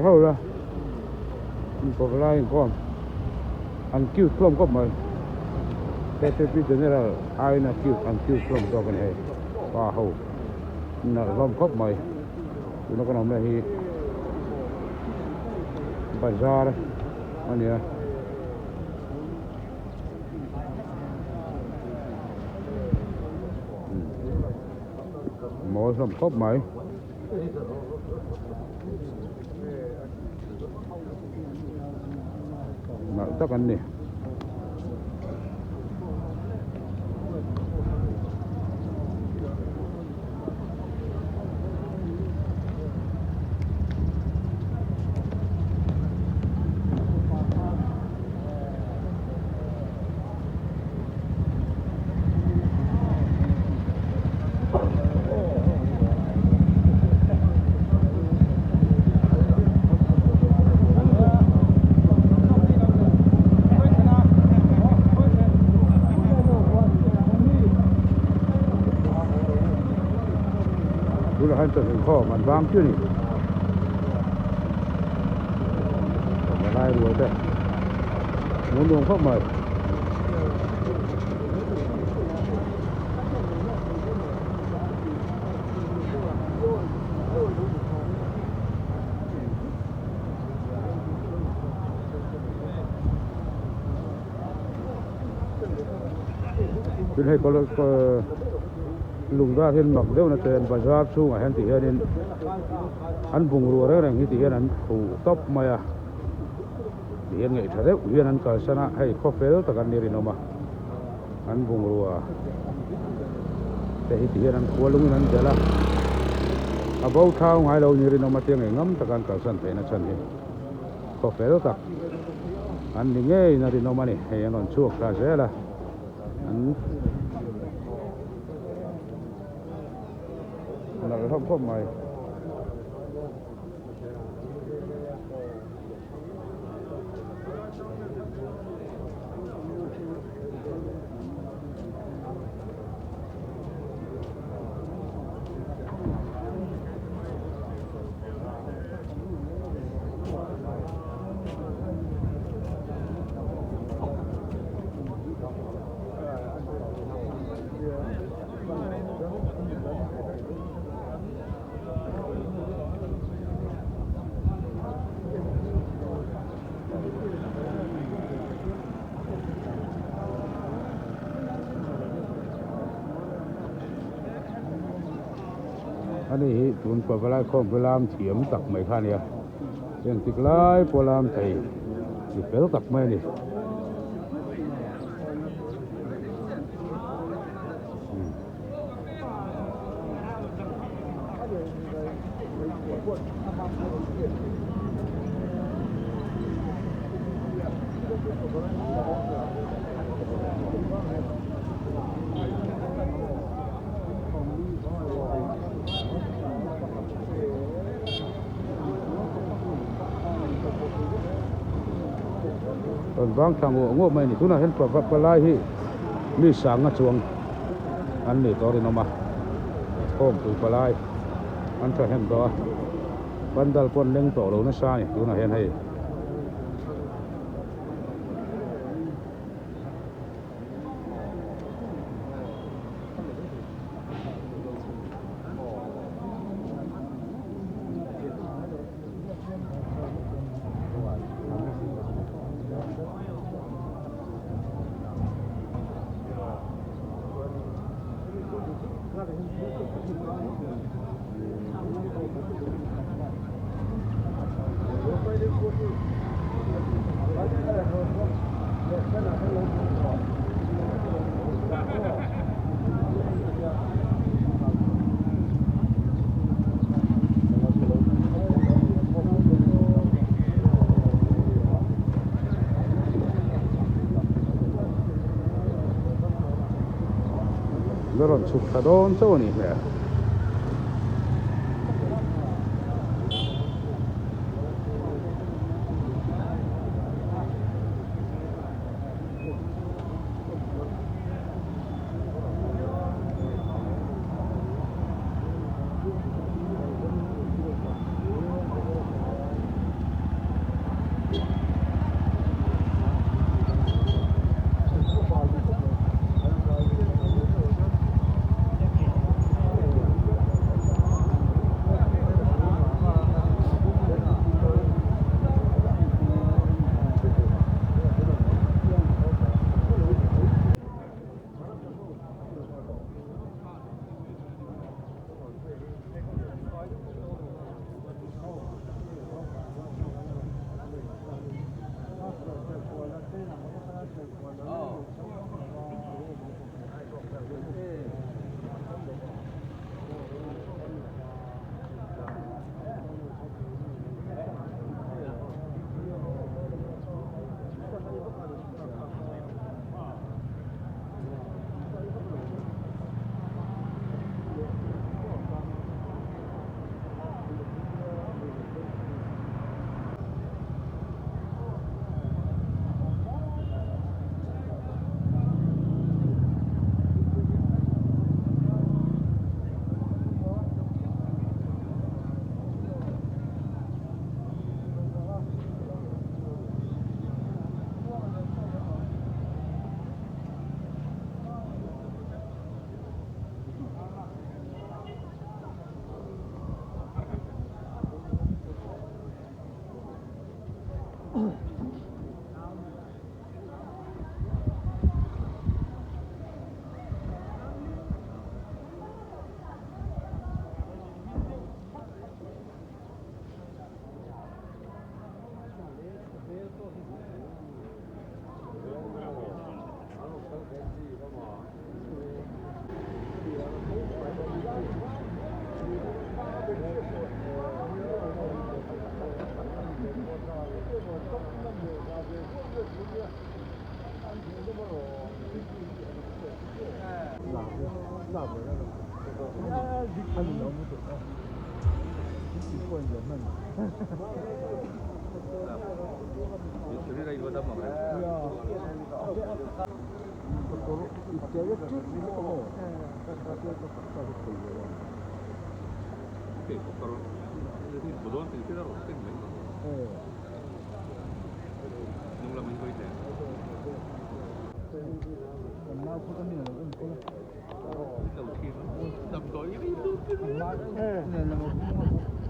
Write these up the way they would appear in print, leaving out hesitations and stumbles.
ho la pavalai inkhawm an cute hlawm khawp mai ktp general aiin a cute an cute hlawm zawk a ni hei pa ho nalh hlawm khawp mai tuna kan awmna hi bazar a ni a. Mawi hlawm khawp mai. Nalh tak an ni. Tunah hian chawhnu khawm an vang chiah a ni. Palai rual te hmuh nuam khawp mai. Tin hei lungdar hian mak deuh na chuan bazar chhungah hian ti hianin an bungrua reng reng hi ti hian an khuh tawp mai a. Ti hian ngaih tha deuh hian an kalsan a, hei khaw fel tak an ni rinawm a, an bungrua te hi ti hian an khua lungin an delh a, a bo thau ngai lo ni rinawm a tia ngei ngam taka an kalsan theihna chhan hi khaw fel tak an ni ngeiin a rinawm a ni, hei an rawn chhuak thla zel a, an nalh hlawm khawp mai. Ani hi tun pavalai khawmpui lam thiam tak mai kha a nia engtik lai pawh lam thei mi fel tak mai a ni. Rawn vang thla nguah nguah mai a ni tunah hian palai hi mi sanga chuang an ni tawh rinawm a khawmpui palai an tha hnem tawh a pandal pawh an leng tawh lo nasa a ni tunah hian hei. La rawn chhuk thla dawn chauh a nih hmel.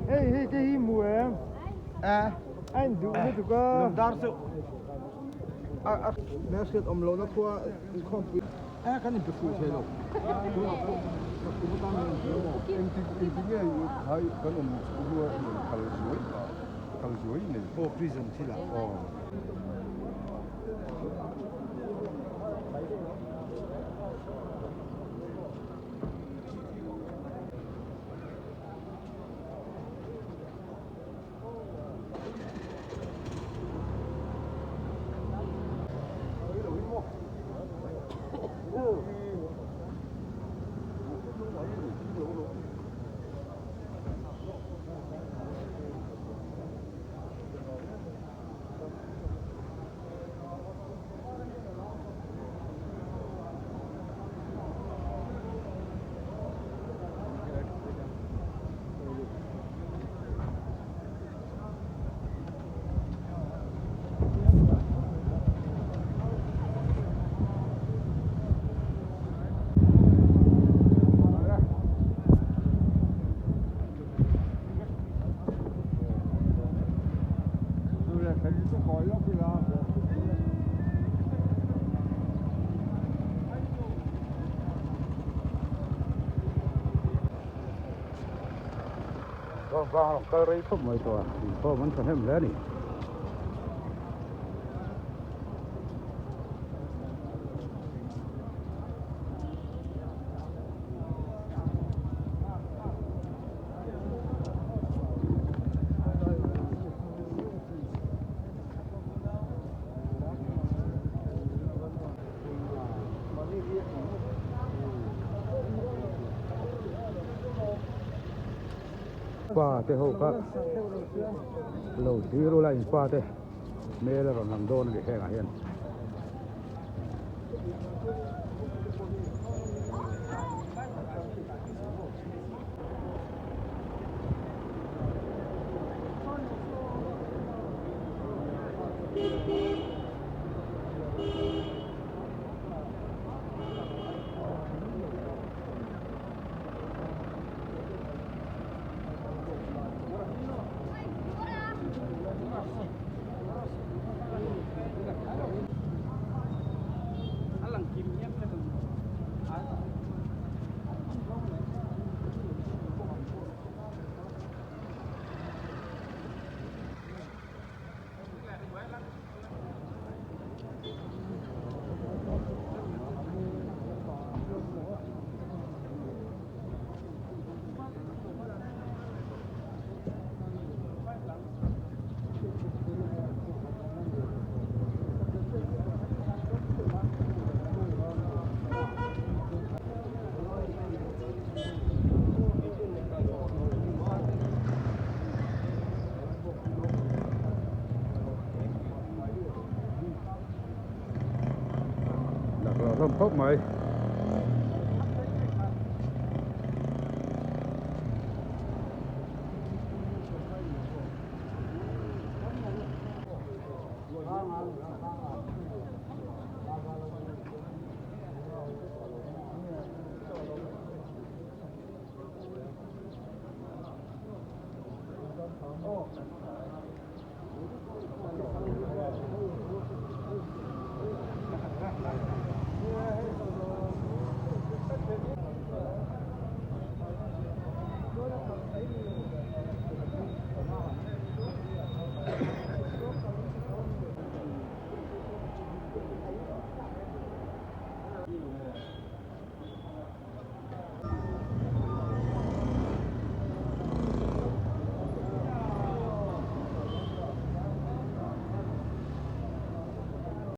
Hei hei te hi mu em a in duh lutuk a dar chu a a hmelhriat awm lohna khua inkhawmpui e kan inpe fuh thei lo tunah pawh ka kum atan min inpe maw engtik engtik nge khai kan awm hua in kal zuai kal zuai nei aw prison thil ah aw. Chuan vang a rawn kal rei khawp mai tawh a, inkhawm an thahnem hle a ni. Pa te ho kha lo thlir ula in pa te hmel a rawn lang dawn a ni hengah hian. Laklawh hlawm khawp mai.